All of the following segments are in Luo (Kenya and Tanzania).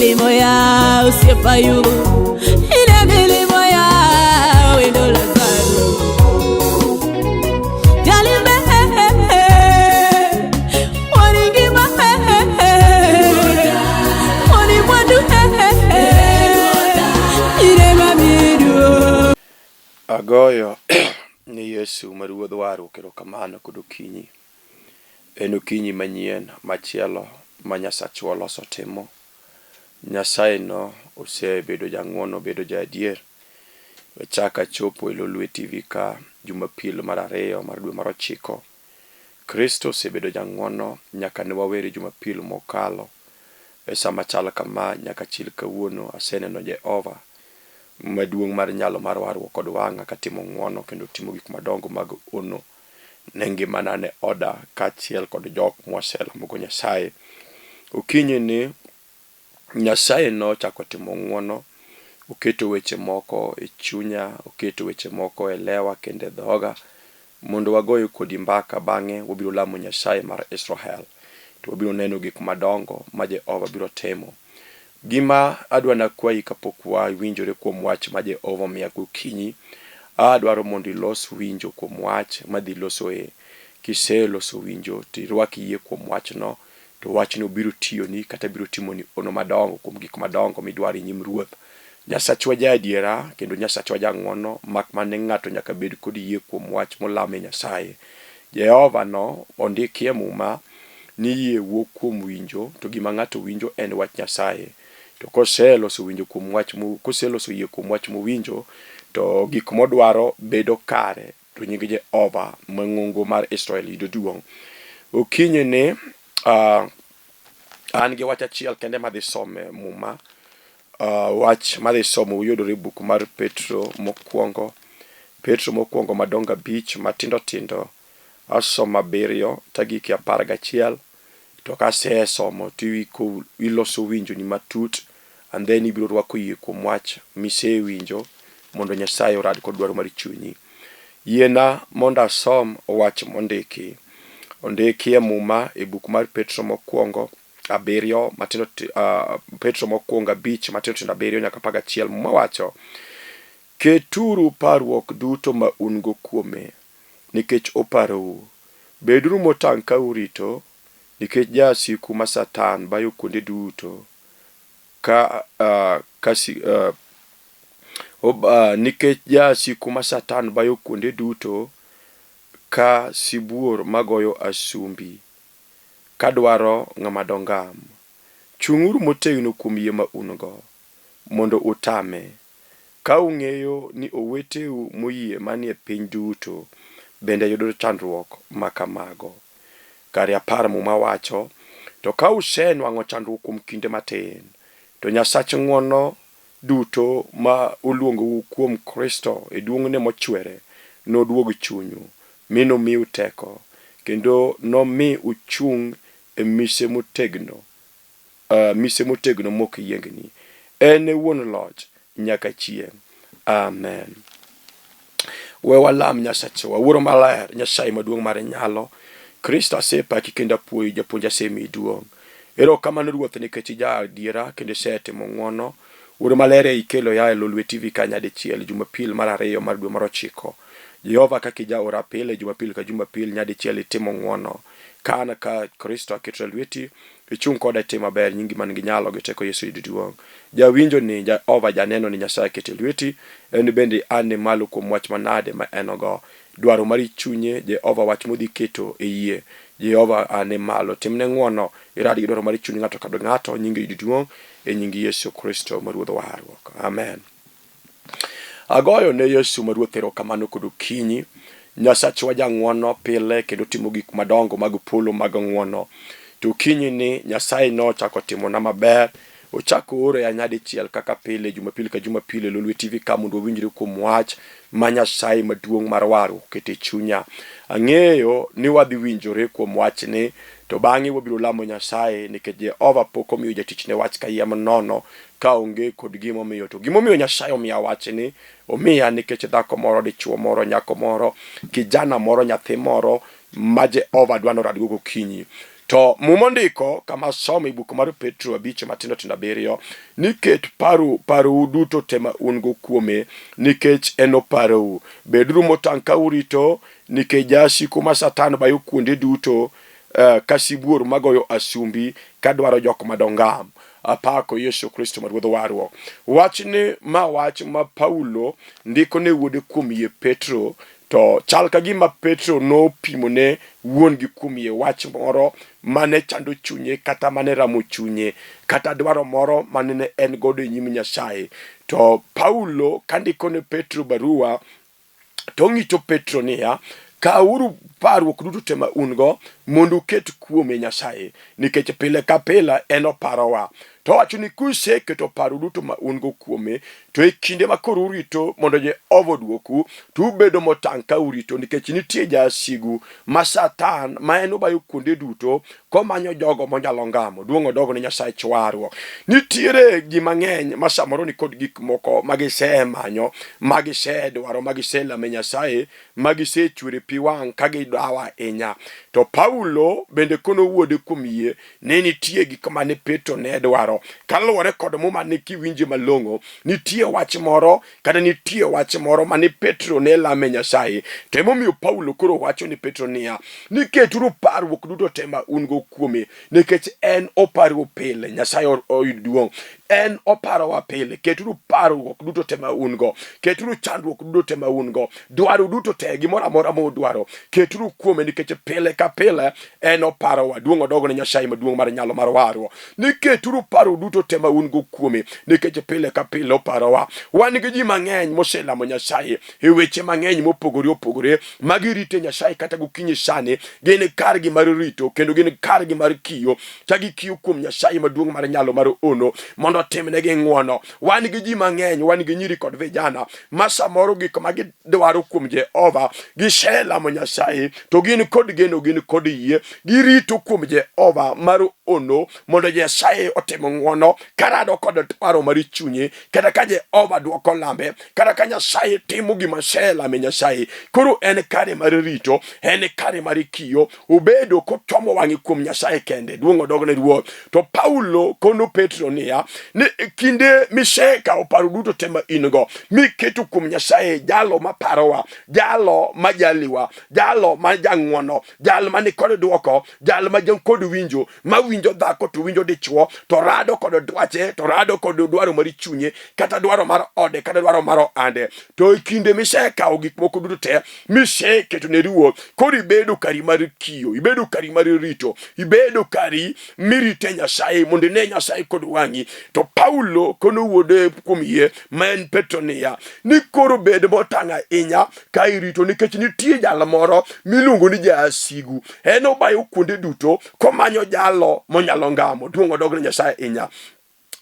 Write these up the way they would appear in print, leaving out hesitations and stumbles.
milimo ya osiepa Ayubu, ine milimo ya wendo Lazaro. Jalimbe waningima wani mwandu ine mamidu. Agoyo ni Yesu ma Ruodh warruok erokamano kod okinyi. En okinyi manyien machielo ma Nyasachwa oloso timo. Nyasaye no osebedo jang'wono, obedo ja adier. Achak achopo e Lolwe TV ka Jumapil mar ariyo mar dwe mar ochiko. Kristo osebedo jang'wono nyaka ne wawere Jumapil mokalo. E sama chal kama nyaka chil kawuono aseneno Jehova maduong' mar nyalo mar warruok kod wang'a katimo ng'wono kendo timo gik madongo mag hono ne ngimana ne oda kaachiel kod jok mwaselamogo Nyasaye. Okinyi ni Nyasaye nochako timo ng'wono, oketo weche moko e chunya, oketo weche moko e lewa kendo e dhoga mondo wagoyo kodi mbaka bang'e wabiro lamo Nyasaye mar Israel to wabiro neno gik madongo ma Jehova biro timo. Gima adwa nakwayi kapok wawinjore kuom wach ma Jehova omiya gokinyi, adwaro mondo ilos winjo kuom wach madhi losoe. Kiseloso winjo to irwak yie kuom wachno, to wachno biro tiyoni kata biro timoni hono madongo kuom gik madongo midwaro e nyim Ruoth. Nyasachwa ja adiera kendo Nyasachwa jang'wono mak mana ni ng'ato nyaka bed kod yie kuom wach molame Nyasaye. Jehova no ondiki e Muma ni yie wuok kuom winjo, to gima ng'ato winjo en wach Nyasaye. To koseloso winjo kuom wach koseloso yie kuom wach mowinjo, to gik modwaro bedo kare, to nying Jehova mang'ongo mar Israel yudo duong'. Okinyi ni an gi wach achiel kende madhi some Muma. Wach madhi somo yudore e buk mar Petro mokwongo, Petro mokwongo madongo abich matindo tindo Asomo abiriyo tagik e 11 to kasesomo to iloso winjoni matut and then ibiro rwako yie kuom wach misewinjo mondo Nyasaye orad kod dwaro mar chunyi. Yiena mondo asom wach mondiki. Ondiki e Muma e buk mar Petro mokwongo abiriyo matindo Petro mokwongo abich matindo tindo abiriyo nyaka 11 Muma wacho, Keturu parruok duto ma un-go kuome, nikech oparou. Beduru motang' ka urito, nikech jasiku ma Satan bayo kuonde duto ka, ka si, ob, nikech jasiku ma Satan bayo kuonde duto ka sibuor magoyo asumbi, ka dwaro ng'ama dongam. Chung'uru motegno kuom yie ma un-go, mondo utame. Ka ung'eyo ni oweteu moyie manie piny duto bende yudo chandruok ma kamago. Kare apar Muma wacho, To ka usenwang'o chandruok kuom kinde matin, to Nyasach ng'wono duto ma oluongou kuom Kristo e duong'ne mochwere noduog chunyu, mi nomiu teko, kendo nomi uchung' e mise motegno mise motegno mok yiengni. En e wuon loch nyaka chieng'. Amen. We walam Nyasachwa, Wuoro maler, Nyasaye maduong' mar nyalo. Kristo asepaki kendo apuoyi, japuonj asemiyi duong'. Erokamano Ruoth nikech ija adiera kendo isetimo ng'wono. Wuoro maler e ikelo ya e Lolwe TV ka nyadichiel Jumapil mar ariyo mar dwe mar ochiko. Jehova kaka ijaora pile Jumapil ka Jumapil nyadichiel itimo ng'wono. Ka an ka Kristo aketo e lweti, Ichung' koda itim maber, nyingi man gi nyalo gi teko Yesu yud duong'. Jawinjo ni Jehova janeno ni Nyasaye keto e lweti, en bende ane malo kuom wach manade ma en go. Dwaro mar chunye, Jehova wach modhi keto e yie. Jehova ane malo, timne ng'wono, irad gi dwaro mar chuny ng'ato kod ng'ato, nyingi yud duong' e nying Yesu Kristo ma Ruodh warruok. Amen. Agoyo ne Yesu ma Ruoth erokamano kod okinyi. Nyasachwa jang'wono pile kendo timo gik madongo mag polo mag ng'wono. To okinyi ni Nyasaye nochako timona maber. Ochako oora nyadichiel kaka pile Jumapil ka Jumapil e Lolwe TV ka mondo wawinjre kuom wach ma Nyasaye maduong' mar warruok oketo e chunya. Ang'eyo ni wadhi winjore kuom wachni to bang'e wabiro lamo Nyasaye nikech Jehova pok omiyo jatichne wach kayiem nono ka onge kod gimomiyo. To gimomiyo Nyasaye omiya wachni, omiya nikech dhako moro, dichuo moro, nyako moro, kijana moro, nyathi moro ma Jehova dwa noradgo gokinyi. To Muma ondiko kama somo e buk mar Petro abich matindo tindo abiriyo ni ket paru parou duto te ma un go kuome nikech en oparou. Beduru motang' ka urito nikech jasiku ma Satan bayo kuonde duto ka sibuor magoyo asumbi kadwaro jok madongam. Apako Yesu Kristo ma Ruodh warruok. Wachni ma wach ma Paulo ndiko ne wuode kuom yie Petro to chal ka gima Petro nopimo ne wuon-gi kuom yie wach moro mane chando chunye kata mane ramo chunye kata dwaro moro mane ne en godo e nyim Nyasaye. To Paulo ka ndiko ne Petro barua to ong'icho Petro niya, kawuru parruok duto te ma un go mondo uket kuome Nyasaye, nikech pile ka pile en oparowa. To owacho ni kuseketo paro duto ma un go kuome, to e kinde ma koro urito mondo Jehova oduoku, to ubedo motang' ka urito, nikech nitie jasigu ma Satan ma en obayo kuonde duto komanyo jogo monyalo ngamo. Duong' odogo ne Nyasaye chwarruok. Nitiere ji mang'eny ma samoro ni kod gik moko ma gisemanyo, ma gisedwaro, ma giselame Nyasaye, ma gisechwere pi wang' ka gidawa ahinya. To Paulo bende kono wuode kuom yie ne nitie gik mane Petro ne dwaro. Kaluwore kod Muma ni kiwinje malong'o, nitie wach moro kata nitie wach moro mane Petro ne lame Nyasaye. To emomiyo Paulo koro wacho ni Petro niya, ni keturu parruok duto te ma un go kuome, nikech en oparou pile. Nyasaye oyud duong'. En oparowa pile. Keturu parruok duto te ma un go, keturu chandruok duto te ma un go, dwaro duto te, gimoro amora ma udwaro, keturu kuome, nikech pile ka pile en oparowa. Duong' odogo ne Nyasaye maduong' mar nyalo mar warruok. Ni keturu paro duto te ma un go kuome, nikech pile ka pile oparowa. Wan gi ji mang'eny moselamo Nyasaye e weche mang'eny mopogore opogore ma girite Nyasaye kata gokinyi sani, gin kargi mar rito kendo gin kargi mar kiyo, ka gikiyo kuom Nyasaye maduong' mar nyalo mar ono mondo otimnegi ng'wono. Wan gi ji mang'eny, wan gi nyiri kod vijana ma samoro gik ma gidwaro kuom Jehova giselamo Nyasaye to gin kod geno, gin kod yie, girito kuom Jehova mar ono mondo Nyasaye otim ng'wono karado kod dwaro mar chunye, kata ka Jehova dwoko lambe, kata ka Nyasaye timo gima oselame Nyasaye. Koro en kare mar rito, en kare mar kiyo, obedo kochomo wang'e kuom Nyasaye kende. Duong' odog ne Ruoth. To Paulo kono Petro niya, ni e kinde misekawo paro duto te ma in go, miketo kuom Nyasaye, jalo ma parowa, jalo ma jaliwa, jalo ma jang'wono, jal ma nikod dwoko, jal ma kod winjo, ma winjo dhako to winjo dichwo, to rado kod dwache, to rado kod dwaro mar chunye, kata dwaro mar ode, kata dwaro mar ohande. To e kinde misekawo gik moko duto te, miseketo ne Ruoth, koro ibedo kari mar kiyo, ibedo kari mar rito, ibedo kari mirite Nyasaye mondo ine Nyasaye kod wang'i. To Paulo kono wuode kuom yie ma en Petro niya, ni koro bed motang' ahinya ka irito, nikech nitie jal moro miluongo ni jasigu, en obayo kuonde duto komanyo jalo monyalo ngamo. Duong' odog ne Nyasaye ahinya.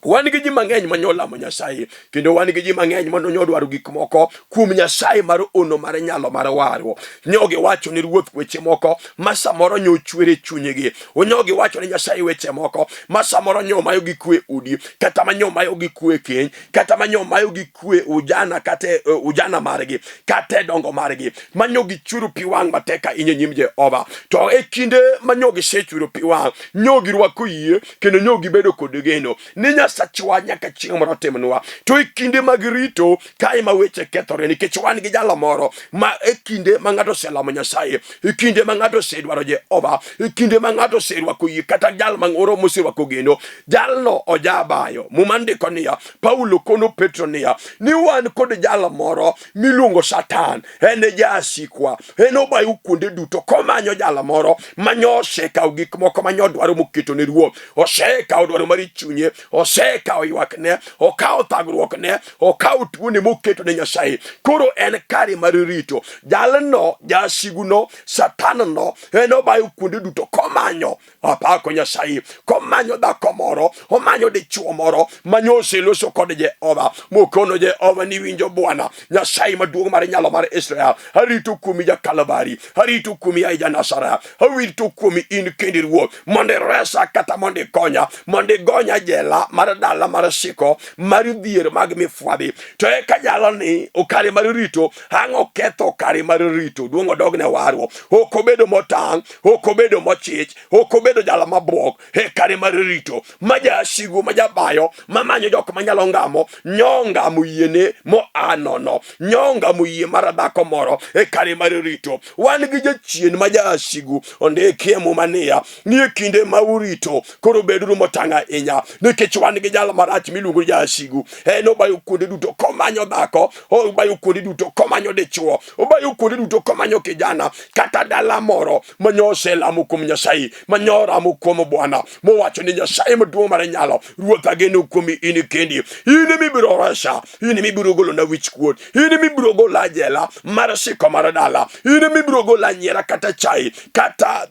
Wan gi ji mang'eny ma nyolamo Nyasaye, kendo wan gi ji mang'eny ma nyodwaro gik moko kuom Nyasaye mar ono mar nyalo mar warruok. Nyo giwacho ne Ruoth weche moko ma samoro nyo chwer e chunygi. Nyo giwacho ne Nyasaye weche moko ma samoro nyo mayo gi kwe udi, kata ma nyo mayo gi kwe keny, kata ma nyo mayo gi kwe ujana, kata e, ujana margi, kata e dongo margi, ma nyo gichwero pi wang' matek ahinya e nyim Jehova. To e kinde ma nyo gisechwero pi wang', nyo girwako yie kendo nyo gibedo kod geno ni Nyasachwa nyaka chieng' moro timnwa. To e kinde mag rito kae ma weche kethore, nikech wan gi jalo moro ma e kinde ma ng'ato oselamo Nyasaye, e kinde ma ng'ato osedwaro Jehova, e kinde ma ng'ato oserwako yie, kata jal moro moserwako geno, jalno ojabayo. Muma ndiko niya, Paulo kono Petro niya, ni wan kod jal moro miluongo Satan, en e jasikwa, en obayo kuonde duto komanyo jal moro manyo osekawo gik moko manyo dwaro moketo ne Ruoth, osekawo dwaro mar chunye, osekawo ywakne, okawo thagruokne, okawo tuone moketo ne Nyasaye. Koro en kare mar rito jalno, jasiguno, Satanno, en obayo kuonde duto komanyo apako Nyasaye komanyo dhako moro, omanyo dichwo moro manyo oseloso kod Jehova, mokono Jehova ni winjo Bwana Nyasaye maduong' mar nyalo mar Israel, arito kuomi ja Kalvari, arito kuomi ai ja Nazareth, arito kuomi in kendi Ruoth, mondo iresa kata mondo ikonya, mondo igonya jela mar Mar dala mar siko mar dhier mag mifwadhi. To eka jalni okare mar rito ang' oketho kare mar rito duong' odogne warruok. Ok obedo motang', ok obedo mochich, ok obedo jal mabuok e kare mar rito ma jasigu ma jabayo mamanyo jok manyalo ngamo nyongamo yiene moa nono nyongamo yie mar dhako moro e kare mar rito. Wan gi jachien ma jasigu ondiki e muma niya ni e kinde ma urito koro beduru motang' ahinya nikech wan gi jal marach miluongo ni jasigu. En obayo kuonde duto komanyo dhako, obayo kuonde duto komanyo dichwo, obayo kuonde duto komanyo kijana kata dala moro manyo oselamo kuom Nyasaye, manyo oramo kuom Bwana, mowacho ni Nyasaye maduong' mar nyalo, Ruoth ageno kuomi in kendi, in emibiro resa, in emibiro golona wichkuot, in emibiro gola jela mar siko mar dala, in emibiro gola nyiera kata chai kata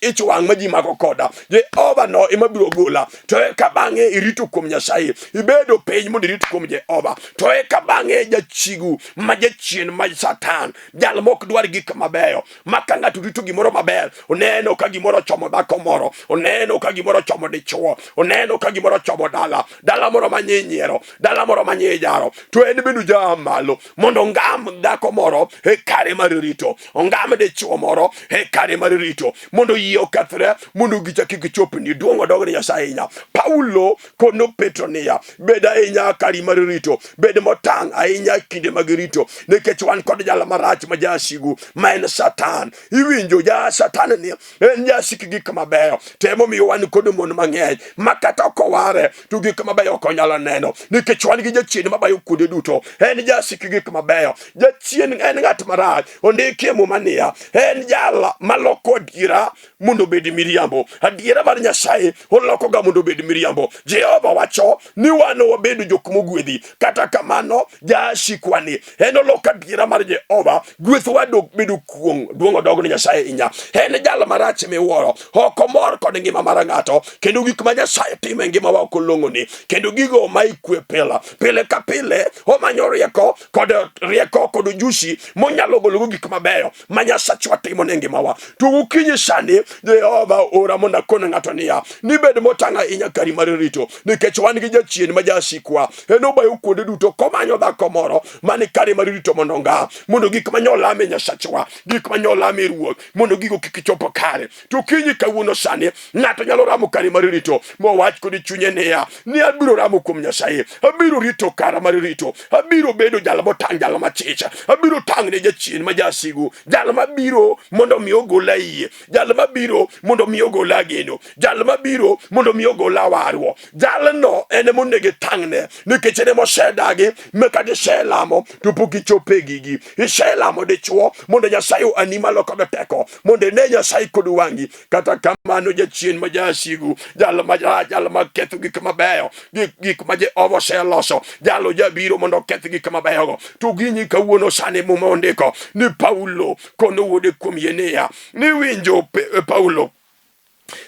ich wang' ma ji mako koda. Jehova no ema biro gola. To eka bang'e irito kuom Nyasaye, ibedo piny mondo irit kuom Jehova. To eka bang'e jachigu ma jachien ma Satan, jal mok dwar gik mabeyo, ma ka ng'ato rito gimoro maber, oneno ka gimoro ochomo dhako moro, oneno ka gimoro ochomo dichwo, oneno ka gimoro ochomo dala, dala moro manye nyiero, dala moro manye jaro, to en bende ojaa malo mondo ongam dhako moro e kare mar rito, ongam dichwo moro e kare mar rito, mondo yie okethre, mondo gicha kik chopni. Duong' odog ne Nyasaye ahinya. Paulo kono Petro niya, bed ahinya kari mar rito, bed motang' ahinya kinde mag rito, nikech wan kod jal marach ma jasigu ma en Satan. Iwinjo ja Satan ni en jasik gik mabeyo, to emomiyo wan kod mon mang'eny ma kata ok oware to gik mabeyo ok onyal neno, nikech wan gi jachien mabayo kuonde duto. En jasik gik mabeyo. Jachien en ng'at marach. Ondiki e Muma niya, en jal maloko adiera mondo obed miriambo. Adiera mar Nyasaye olokoga mondo obed miriambo. Jehova wacho ni wan wabedo jok mogwedhi. Kata kamano, jasikwa ni en oloko adiera mar Jehova, gwethwa bedo kuong'. Duong' odog ne Nyasaye ahinya. En jal marach miwuoro. Ok omor kod ngima mar ng'ato, kendo gik ma Nyasaye timo e ngimawa ok olong'oni, kendo gigo ma ikwe pile pile ka pile omanyo rieko kod rieko kod ujusi monyalo gologo gik mabeyo ma Nyasachwa timo ne ngimawa. To gokinyi sani Jehova ora mondo akon ng'ato niya, ni bed motang' ahinya kari mar rito, nikech wan gi jachien ma jasikwa. En obayo kuonde duto komanyo dhako moro mani kare mar rito mondo ongam, mondo gik ma nyolame Nyasachwa, gik ma nyolame Ruoth, mondo gigo kik chop kare. To kinyi kawuono sani ng'ato nyalo ramo kare mar rito mowach kod chunye niya, ni abiro ramo kuom Nyasaye, abiro rito kara mar rito, abiro bedo jal motang', jal machich, abiro tang' ne jachien ma jasigu, jal mabiro mondo mi ogola iye, jal mabiro mondo mi ogola geno, jal mabiro mondo mi ogola warruok. Jalno en emonego itang'ne nikech en emosedagi ma kata iselamo to pok ichopo e gigi. Iselamo dichwo mondo Nyasaye oani malo kod teko mondo ine Nyasaye kod wang'i. Kata kamano jachien ma jasigu, jal ma jal ma ketho gik mabeyo, gik ma Jehova oseloso, jalo jabiro mondo oketh gik mabeyogo. To ginyi kawuono sani Muma ondiko ni Paulo kono wuode kuom yie niya, ni winjo Paulo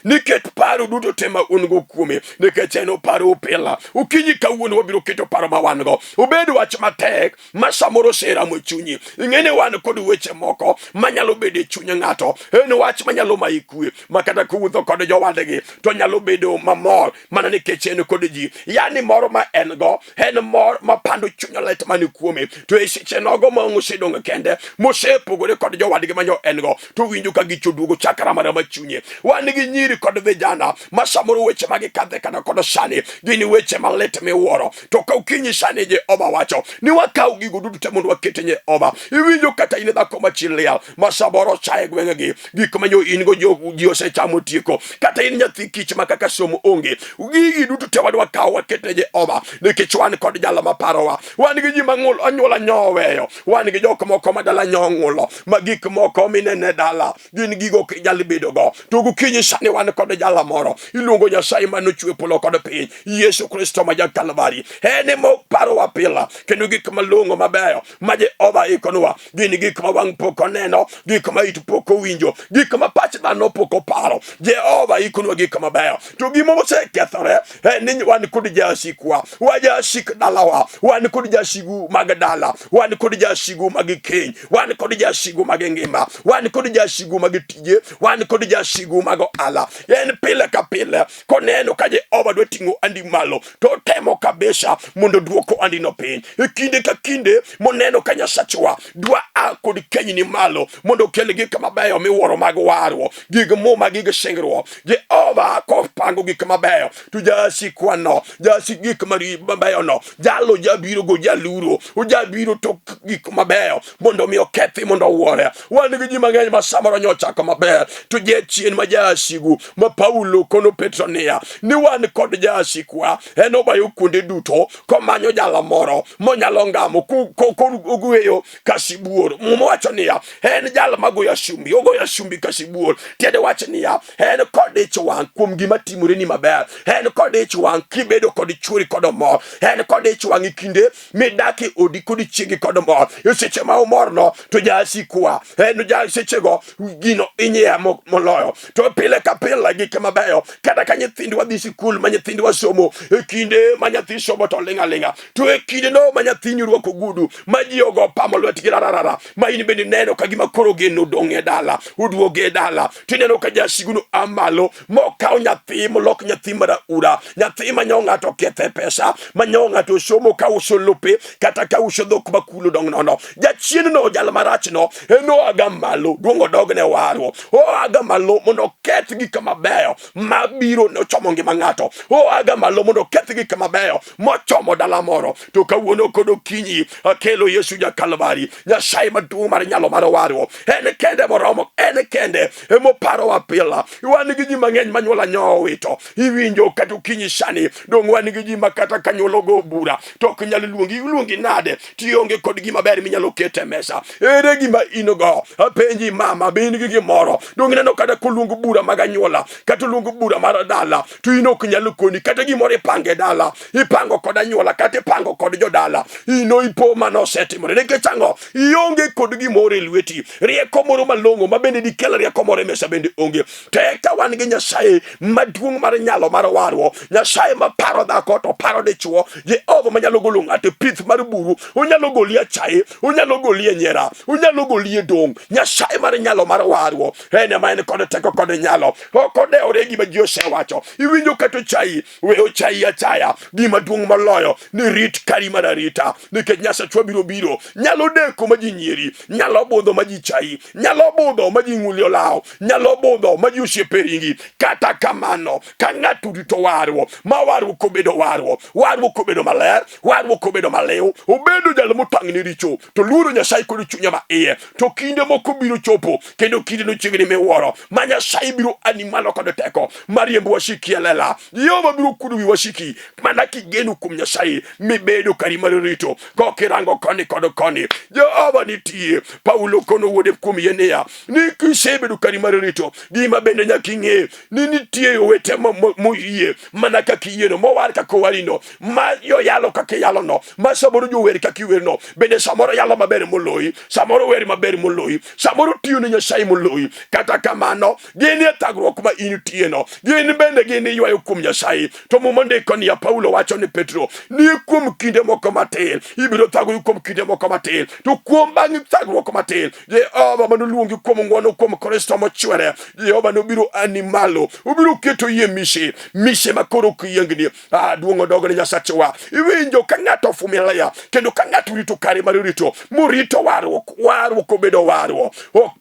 niket paro duto te ma un go kuome nikech en oparo pila okinyi kawuono wabiro keto paro ma wan go obed wach matek ma samoro oseramo e chunyi ing'e ni wan kod weche moko manyalo bedo e chuny ng'ato en wach manyalo mayi kwe ma kata kowuotho kod jowadgi to nyalo bedo mamor mana nikech en kod ji yani moro ma en go en mor mapando chuny lit mani kuome to e seche nogo ma osedong' kende mosepogore kod jowadgi manyo en go to winjo ka gicho duogo chakra mana machunye wan gi nyiri kod vijana ma samoro weche ma gikadhe kata kod sani gin weche malit miwuoro to ka okinyi sani Jehova wacho ni wakaw gigo duto te mondo waket e Jehova iwinjo kata in dhako ma chi liel ma samoro chaye gweng'egi gik ma nyo in go ji osechamo tieko kata in nyathi kich ma kaka somo onge gigi duto te wadwa kawo waket ne Jehova nikech wan kod jalo maparowa wan gi ji mang'ul anyuola nyo oweyo wan gi jok moko ma dala nyo ong'ulo ma gik moko minene dala gin gigo ok inyal bedo go to gokinyi sani wan kod jala moro iluongo Nyasaye ma nochwe polo kod piny Yesu Kristo ma ja Kalvari en ema oparowa pile kendo gik malong'o mabeyo ma Jehova ikonwa gin gik ma wang' pok oneno gik ma it pok owinjo gik ma pach dhano pok oparo Jehova ikonwa gik mabeyo to gima osekethore en ni wan kod jasikwa wajasik dalawa wan kod jasigu mag dala wan kod jasigu mag keny wan kod jasigu mag ngima wan kod jasigu mag tije wan kod jasigu mag ohala. dala. En pile ka pile koneno ka Jehova dwa ting'o Andi malo to otemo kabisa mondo duoko Andino piny. E kinde ka kinde moneno ka Nyasachwa dwa a kod kenyni malo mondo okel gik mabeyo miwuoro mag warruok, gig muma, gig singruok. Jehova kopango gik mabeyo to jasikwano, jasik gik mabeyono, jalo jabiro go jaluro, ojabiro tok gik mabeyo mondo mi okethi mondo owuore. Wan gi ji mang'eny ma samoro nyochako maber to jachien ma jasigu ma Paulo kono Petro niya ni wan kod jasikwa en obayo kuonde duto komanyo jalo moro monyalo ngamo kogueyo ka sibuor. Muma wacho niya en jal magoyo asumbi, ogoyo asumbi ka sibuor. Tiende wach niya en kod ich wang' kuom gima timore ni maber, en kod ich wang' kibedo kod chuori kod mor, en kod ich wang' e kinde midak e odi kod chiegi kod mor. E seche ma umorno to jasikwa en ja sechego gino inyieya moloyo. To pile ka pile gik mabeyo, kata ka nyithindwa dhi sikul ma nyithindwa somo, e kinde ma nyathi somo to ling' aling'a, to e kindeno ma nyathini orwako ogudu ma ji ogo pamo lwetgi rararara, ma in bende ineno ka gima koro geno odong' e dala, oduogo e dala, tineno ka jasiguno a malo mokaw nyathi molok nyathi maraura, nyathi manyo ng'ato kethe pesa, manyo ng'ato somo ka uso lope kata ka uso dhok ma kulo dong' nono. Jachien no, jal marachno, en oaga malo, duong' odogne warruok, oaga malo mondo oketh gik mabeyo mabiro nochomo ngima ng'ato, oaga malo mondo oketh gik mabeyo mochomo dala moro. To kawuono kod okinyi akelo Yesu ja Kalvari, Nyasaye maduong' mar nyalo mar warruok, en kende moromo, en kende emoparowa pile. Wan gi ji mang'eny manyuola nyo owito, iwinjo kata okinyi sani dong' wan gi ji ma kata ka nyuolo go bura to ok nyal luongi, iluongi nade tionge kod gima ber minyalo keto e mesa? Ere gima in go? Apenji mama, be in gi gimoro? Dong' ineno kata koluong bura mag anyuola kata oluong bura mar dala to in ok nyal koni kata gimoro ipango e dala, ipango kod anyuola kata ipango kod jodala, ino ipo mano osetimore. Nikech ang'o? Ionge kod gimoro e lweti, rieko moro malong'o ma bende dikel rieko moro e mesa bende onge. To eka wan gi Nyasaye maduong' mar nyalo mar warruok, Nyasaye ma paro dhako to paro dichuo, Jehova manyalo golo ng'ato e pith mar buru, onyalo goli achaye, onyalo goli e nyiera, onyalo goli e dong'. Nyasaye mar nyalo mar warruok en ema en kod teko kod nyalo, ok odewore gima ji osewacho. Iwinjo kata ochayi, we ochayi achaya. Gima duong' moloyo ni rit kari mar arita, nikech Nyasachwa biro biro. Nyalo deko ma ji nyieri, nyalo budho ma ji chayi, nyalo budho ma ji ng'uli olawo, nyalo budho ma ji osiepe ringi. Kata kamano, ka ng'ato rito warruok, ma warruok obedo warruok, warruok obedo maler, warruok obedo maliw, obedo jal motang' ne richo, to luoro Nyasaye kod chunye ma iye, to kinde moko biro chopo, kendo kinde no chiegni miwuoro, ma Nyasaye biro ani malo kod teko mar riembo wasiki e lela. Jehova biro kuodo wi wasiki mana kigeno kuom Nyasaye mibedo kari mar rito kok irango koni kod koni. Jehova nitie. Paulo kono wuode kuom yie niya, ni kisebedo kari mar rito, gima bende nyaka ing'e ni nitie owete moyie mana kaka iyieno, mowar kaka owarino, ma joyalo kaka iyalono, ma samoro jower kaka iwerno, bende samoro yalo maber moloyi, samoro wer maber moloyi, samoro tiyo ne Nyasaye moloyi. Kata kamano, gin e thagruok ma in tiyeno, gin bende gin iywayo kuom Nyasaye. To Muma ndiko niya, Paulo wacho ni Petro ni kuom kinde moko matin ibiro thagori kuom kinde moko matin, to kuom bang' thagruok matin Jehova manoluongi kuom ng'wono kuom Kristo mochwere, Jehova nobiro ani malo, obiro keto yie mise, mise ma koro ok yiengni. Ah, duong' odog ne Nyasachewa. Iwinjo ka ng'ato ofumilia kendo ka ng'ato rito kare mar rito, morito warruok, warruok obedo warruok.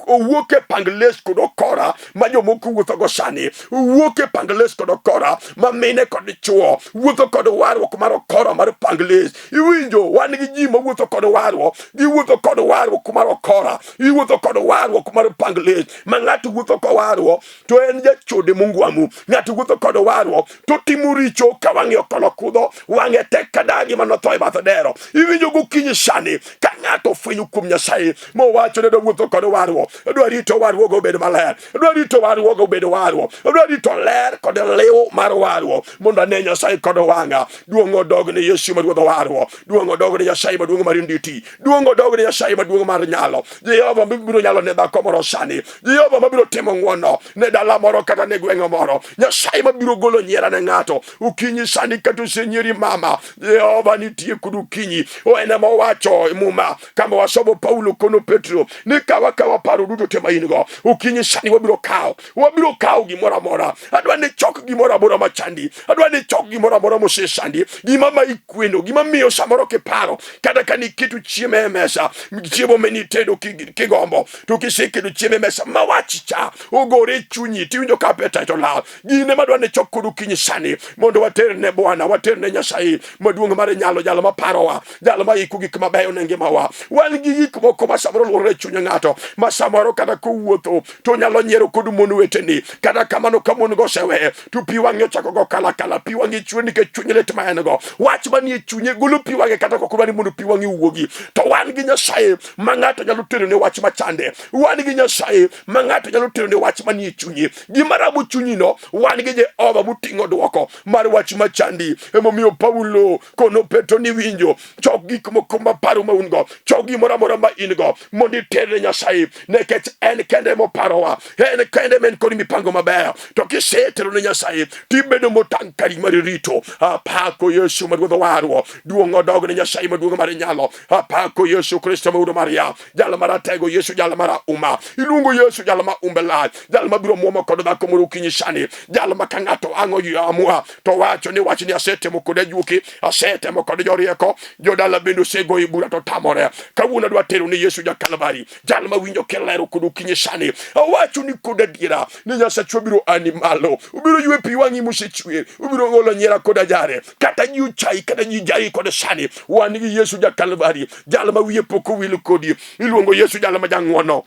Owuok e pang les kod okora ma jomoko wuothogo sani, owuok e pang les kod okora ma mine kod chwo wuotho kod warruok mar okora mar pang les. Iwinjo wan gi ji mawuotho kod warruok, giwuotho kod warruok mar okora, iwuotho kod warruok mar pang les, ma ng'ato wuotho kod warruok to en jachode mongwamu. Ng'ato wuotho kod warruok to timo richo ka wang'e okolo kudho, wang'e tek ka dagi ma notho e bath dero. Iwinjo gokinyi sani ka ng'ato ofwenyo kuom Nyasaye mowacho ni adwa wuotho kod warruok, adwa rito warruogo obed maler, adwa rito warruogo obed warruok, adwa rito ler kod liw mar warruok mondo ane Nyasaye kod wang'a. Duong' odog ne Yesu ma Ruodh warruok, duong' odog ne Nyasaye maduong' mar nditi, duong' odog ne Nyasaye maduong' maduong' mar nyalo, Jehova mabiro nyalo ne dhako moro sani, Jehova mabiro timo ng'wono ne dala moro kata ne gweng' moro, Nyasaye mabiro golo nyiera ne ng'ato okinyi sani kata osenyieri mama, Jehova nitie kod okinyi. O en ema owacho e Muma kama wasomo Paulo kono Petro ni kawa kawa paro duto te ma in go okinyi sani wabiro kawo wabiro kawo gimoro amora. Adwa ni chok gimoro amora machandi, adwa ni chok gimoro amora mosesandi, gima ma ikweno, gima miyo samoro kiparo kata ka niketo chiemo e mesa, chiemo menitedo kigombo, to kiseketo chiemo e mesa ma wach cha ogore e chunyi tiwinjo ka appetite olal. Gine madwa ni chok kod okinyi sani mondo water ne Bwana, water ne Nyasaye maduong' mar nyalo, jalo maparowa, jalo ma iko gik mabeyo ne ngimawa. Wan gi gik moko ma samoro luorore e chuny ng'ato, ma samoro kata kowuotho to nyalo nyiero kod mon weteni. Kata kamano ka mon go oseweye to pi wang'e ochako go kala kala, pi wang'e chwer nikech chuny lit ma en go. Wach manie chunye golo pi wang'e kata ok odwa ni mondo pi wang'e owuogi. To wan gi Nyasaye ma ng'ato nyalo tero ne wach machande, wan gi Nyasaye ma ng'ato nyalo tero ne wach manie chunye. Gima ramo chunyino, wan gi Jehova moting'o dwoko mar wach machandi. Emomiyo Paulo kono Petro ni winjo, chok gik moko maparo ma un go, chok gimoro amora ma in go mondo iter ne Nyasaye, nikech en kende moparowa, en kende ma en kod mipango mabeyo. To kisetero ne Nyasaye tibedo motang' kari mar rito. Apako Yesu ma Ruodh warruok, duong' odog ne Nyasaye maduong' mar nyalo. Apako Yesu Kristo ma Wuod Maria, jal maratego, Yesu jal marahuma. Iluongo Yesu jal ma umbe lach, jal mabiro muomo kod dhako moro okinyi sani, jal ma ka ng'ato ang'o amua to wacho ni wach ni asetemo kod ajuoki, asetemo kod jorieko, jodala bende osegoyo bura to tamore. Kawuono adwa tero ni Yesu ja Kalvari, jal ma winjo kilero kod okinyi sani. Awacho ni kod adiera ni Nyasachwa biro ani malo, obiro ywe pi wang'i mosechwer, obiro golo nyiera kod ajare, kata ji ochayi kata ji jayi kod sani. Wan gi Yesu ja Kalvari, jal ma wiye pok owil kodi. Iluongo Yesu jal ma jang'wono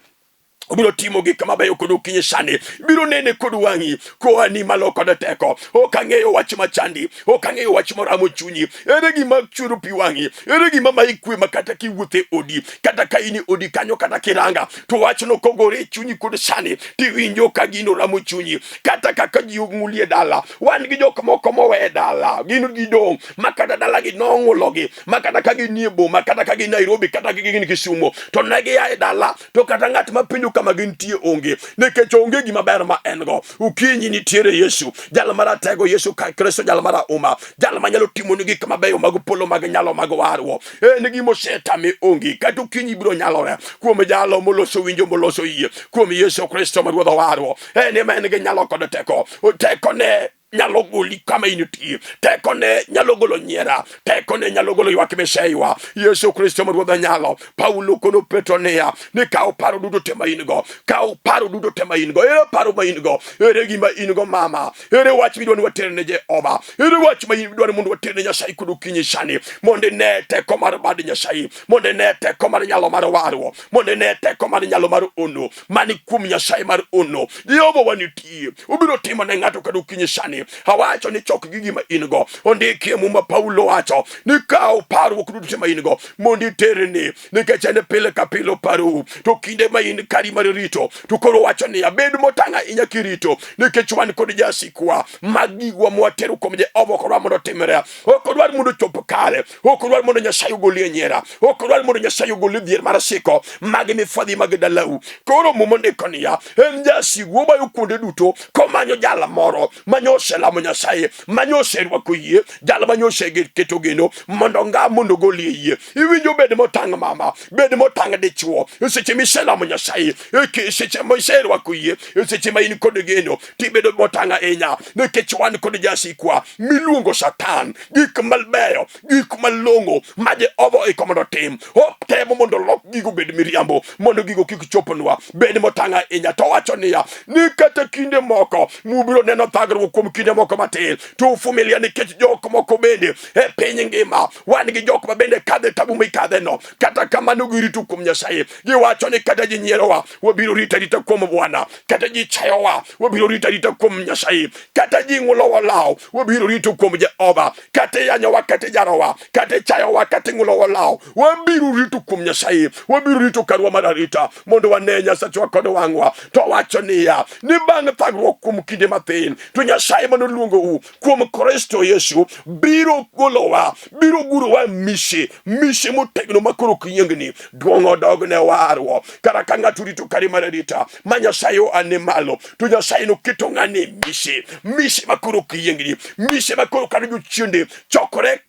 obiro timo gik mabeyo kod okinyi sani, biro nene kod wang'i koa ni malo kod teko. Ok ang'eyo wach machandi, ok ang'eyo wach moramo chunyi. Ere gima chwero pi wang'i? Ere gima mayi kwe ma kata kiwuotho e odi, kata ka in e odi kanyo, kata kiranga, to wachno kogore e chunyi kod sani, tiwinjo ka gino ramo chunyi. Kata kaka ji ong'uli e dala, wan gi jok moko mowe e dala, gin gidong' ma kata dalagi nong'ulogi, ma kata ka ginie boma, kata ka gin Nairobi, kata ka gin Kisumo, to ne gia e dala to kata ng'at ma penjo kama gintie onge, nikech onge gima ber ma en go. Okinyi nitiere Yesu, jal maratego, Yesu Kristo, jal marahuma, jal manyalo timoni gik mabeyo mag polo, mag nyalo, mag warruok. En gima osetame onge, kata okinyi biro nyalore kuom jalo moloso winjo, moloso yie kuom Yesu Kristo ma Ruodh warruok. En ema en gi nyalo kod teko, tekone nyalo goli kama intie, tekone nyalo golo nyiera, tekone nyalo golo ywak miseywa. Yesu Kristo ma Ruodha nyalo. Paulo kono Petro niya ni kaw paro duto te ma in go, kaw paro duto te ma in go. Ere paro ma in go? Ere gima in go mama? Ere wach midwa ni water ne Jehova? Ere wach ma idwa ni mondo water ne Nyasaye kod okinyi sani, mondo ine teko mar bad Nyasaye, mondo ine teko mar nyalo mar warruok, mondo ine teko mar nyalo mar ono mani kuom Nyasaye mar ono. Jehova wanitie, obiro timo ne ng'ato kata okinyi sani. Awacho ni chok gi gima in go. Ondiki e Muma, Paulo wacho ni kaw parruok duto ma in go mondo iterni, nikech en pile ka pile oparou. To kinde ma in kari mar rito, to koro wacho niya, bed motang' ahinya kirito, nikech wan kod jasikwa. Mag gigwa mwatero kuom Jehova ok odwar mondo otimre, ok odwar mondo ochop kare, ok odwar mondo Nyasaye ogolie nyiera, ok odwar mondo Nyasaye ogolie dhier mar siko mag mifwadhi mag dalau. Koro Muma ondiko niya, en jasigu obayo kuonde duto komanyo jal moro manye oselamo Nyasaye, manye oserwako yie, jal manye oseketo geno mondo nga mondo ogolie yie. Iwinjo, bed motang' mama, bed motang' dichuo, e seche miselamo Nyasaye, e seche miserwako yie, e seche ma in kod geno, tibedo motang' ahinya, nikech wan kod jasikwa miluongo Satan. Gik mabeyo, gik malong'o ma Jehova oiko mondo otim, otemo mondo olok gigo obed miriambo, mondo gigo kik chopnwa. Bed motang' ahinya. To wacho niya ni kata kinde moko mubiro neno thagruok kuom kinde moko matin, to uvumilia, nikech jok moko bende e piny ngima wan gi jok ma bende kadhe tabu mikadheno, kata kamano girito kuom Nyasaye. Giwacho ni kata ji nyierowa, wabiro rito arita kuom Bwana, kata ji chayowa, wabiro rito arita kuom Nyasaye, kata ji ng'ulowa law, wabiro rito kuom Jehova, kata yanyowa, kata jarowa, kata chayowa, kata ng'ulowa law, wabiro rito kuom Nyasaye, wabiro rito karwa mar arita mondo wane Nyasachwa kod wang'wa. To wacho niya ni bang' thagruok kuom kinde mathin, to Nyasaye Nyasaye mane oluongou kuom Kristo Yesu biro golowa, biro gurowa e mise, mise motegno ma koro ok yiengni. Duong' odog ne warruok. Kara ka ng'ato rito kare mar arita ma Nyasaye oa ne malo, to Nyasaye noketo ng'ane e mise, mise ma koro ok yiengni, mise ma koro kata jochiende chokore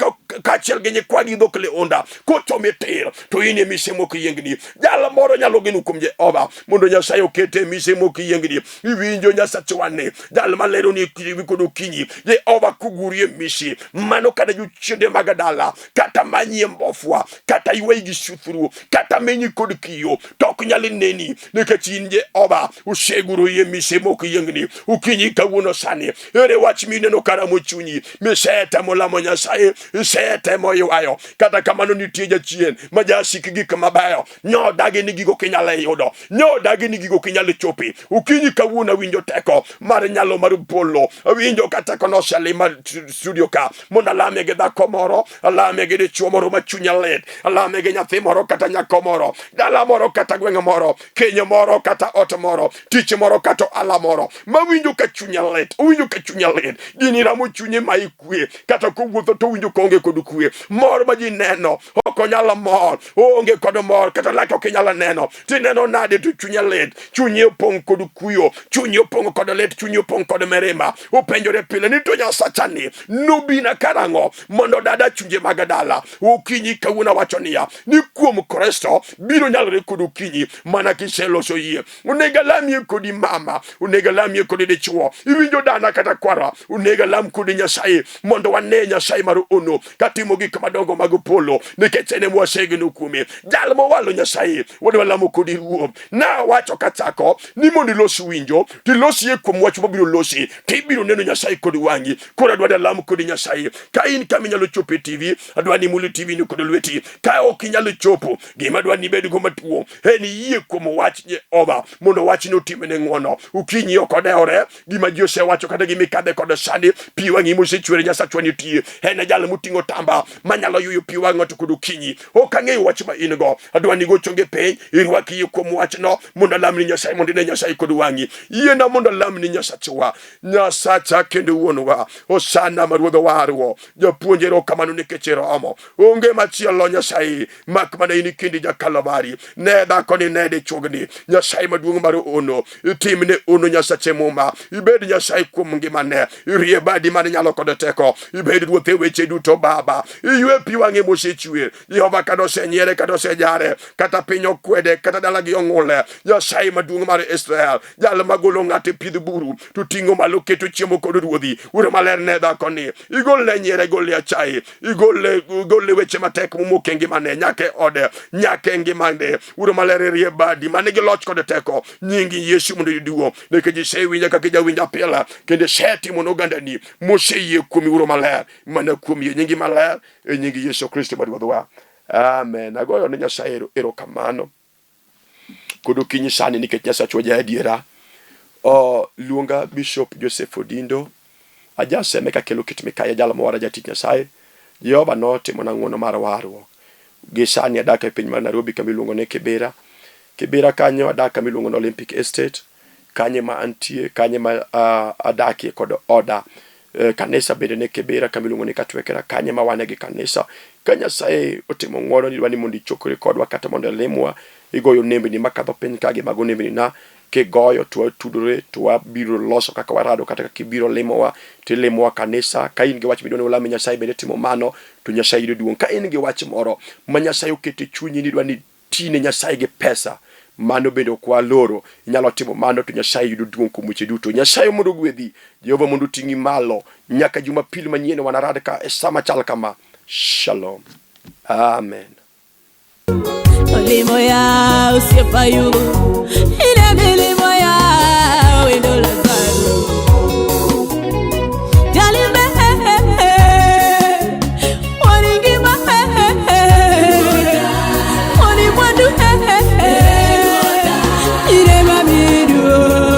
kaachiel gi nyikwagi dhok leonda kochomi tir, to in e mise mok yiengni. Jal moro nyalo geno kuom Jehova mondo Nyasaye okete e mise mok yiengni. Iwinjo Nyasachwa ni jal malero ni kod okinyi, Jehova kuguri e mise mano, kata jochiende mag dala kata manyie mbofwa kata ywayi gi suthru kata menyi kod kiyo to ok nyal neni, nikech in Jehova oseguro yie mise mok yiengni. Okinyi kawuono sani, ere wach mineno karamo chunyi misetemo lamo Nyasaye, isetemo ywayo, kata kamano nitie jachien ma jasik gik mabeyo nyodagi ni gigo kinyalo yudo, nyodagi ni gigo kinyalo chopi. Okinyi kawuono awinjo teko mar nyalo mar polo, awinjo ka teko noselima studio ka mondo alame gi dhako moro, alame gi dichuo moro ma chunya lit, alame gi nyathi moro kata nyako moro, dala moro kata gweng' moro, keny moro kata ot moro, tich moro kata ohala moro, mawinjo ka chunya lit, owinjo ka chunya lit, gini ramo chunye ma ikwe, kata kowuotho to owinjo ka onge kod kwe. Mor ma ji neno ok onyal mor, oonge kod mor, kata lake ok inyal neno, tineno nade to chunye lit, chunye opong' kod kuyo, chunye opong' kod lit, chunye opong' kod mirima. Openjore pile ni to Nyasachani nobina karang'o mondo dada chunje mag dala. Okinyi kawuono awacho niya ni kuom Kristo biro nyalore kod okinyi mana kiseloso yie. Onego alamie kodi mama, onego alamie kodi dichuo, iwinjo dana kata kwara, onego alam kodi Nyasaye mondo wane Nyasaye mar ono katimo gik madongo mag polo, nikech en ema wasegeno kuome. Jal mowalo Nyasaye, wadwa lamo kodi Ruoth. Nawacho kachako ni mondo ilos winjo, tilos yie kuom wach mabiro losi, tibiro neno Nyasaye kod wang'i. Koro adwa dalam kodi Nyasaye. Ka in kama inyalo chopo e TV, adwa ni imul TV ni kod lweti. Ka ok inyal chopo, gima adwa ni ibedgo matuo en yie kuom wach Jehova mondo wachni otimne ng'wono. Okinyi ok odewore gima ji osewacho kata gima ikadhe kod sani, pi wang'i mosechwer Nyasachwa nitie. En e jal moting'o tamba manyalo yuyo pi wang' ng'ato kod okinyi. Ok ang'eyo wach ma in go, adwa ni igo chonge piny, irwak yie kuom wachno mondo alamni Nyasaye, mondo ine Nyasaye kod wang'i. Yiena mondo alamni Nyasachwa, Nyasacha kendo wuonwa. Hosana ma Ruodh owarwo. Japuonj, erokamano nikech iromo. Onge machielo Nyasaye mak mana in kindi jakalavari. Ne dhakoni, ne dichuogni. Nyasaye maduong' mar ono, itimne ono Nyasache muma. Ibed Nyasaye kuom ngimane. Irie badi man nyalo kod teko. Ibed ruoth e weche duto Baba. Iywe pi wang'e mosechwer. Jehova kata osenyiere kata osejare, kata piny okwede, kata dalagi ong'ule. Nyasaye maduong' mar Israel, jal magolo ng'ato e pidh buru to ting'o malo keto chiemo kod ruodhi. Wuoro maler ne dhakoni, igolne nyiere, igolne achaye, igolne igolne weche matek momoko e ngimane, nyaka e ode, nyaka e ngimane. Wuoro maler irie badi ma nigi loch kod teko, nyingi Yesu mondo oyud duong', nikech isewinja kaka ijawinja pile, kendo isetimo ne ogandani moseyie kuomi. Wuoro maler, mana kuom yie nyingi maler, e nying Yesu Kristo ma Ruodhwa. Amen. Agoyo ne Nyasaye erokamano kod okinyi sani nikech Nyasachwa ja adiera. O, luonga Bishop Joseph Odindo, ajaseme kakelo kit mikaya jal mowara jatich Nyasaye. Jehova notimona ng'wono mar warruok. Gi sani adak e piny mar Nairobi kama iluongo ni Kibera. Kibera kanyo adak kama iluongo ni Olympic Estate. Kanye ma antie, kanye ma adakie kod oda. Kanisa bende ne Kibera kama iluongo ni Katwekera, kanye ma wane gi kanisa. Ka Nyasaye otimo ng'wono ni idwa ni mondo ichokri kodwa kata mondo ilimwa, igoyo nembni makadho piny ka gi mago nembni na, kigoyo to watudore to wabiro loso kaka warado, kata kaka ibiro limowa to ilimowa kanisa. Ka in gi wach midwa ni walame Nyasaye bende timo mano to Nyasaye yudo duong'. Ka in gi wach moro ma Nyasaye oketo e chunyi ni idwa ni tine Nyasaye gi pesa, mano bende ok waloro, inyalo timo mano to Nyasaye yudo duong' kuom weche duto. Nyasaye mondo ogwedhi, Jehova mondo oting'i malo nyaka Jumapil manyien wanarad ka e sa machal kama. Shalom. Amen. Olimo ya osiepa yugo.